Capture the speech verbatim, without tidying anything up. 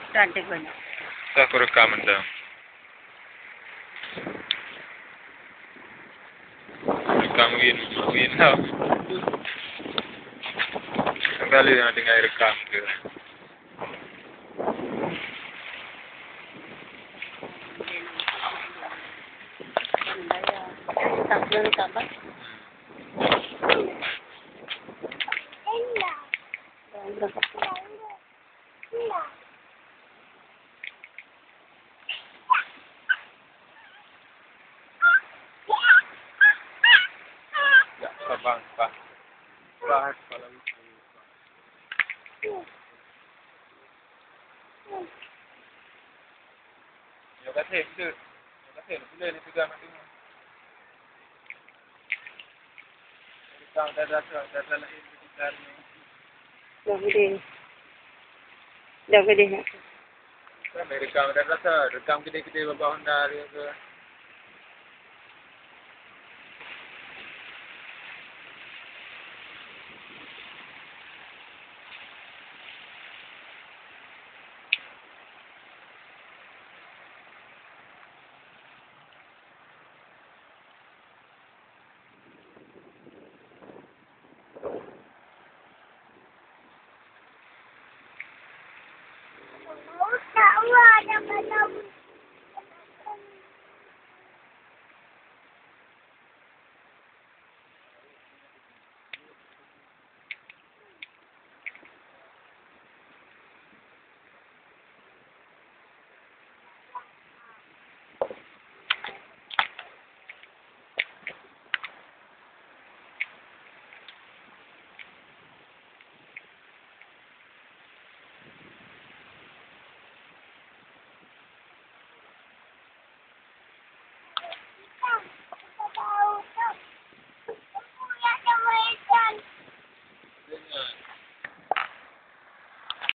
Cantik banyak. Sa kurekam mantong. Rekam Win, Win tau. Kali na tinggai rekam tu. Ya, sabar, sabar. Sabar, kepala lucu. Nyoe ka trép, Cut. Nyoe ka trép, boleh ni pegang kat sini. Pegang dada, dada lain, pegang ni. Dah gede. Dah gede nak. Kan rekam dada, rekam gede-gede babah Honda dia ke.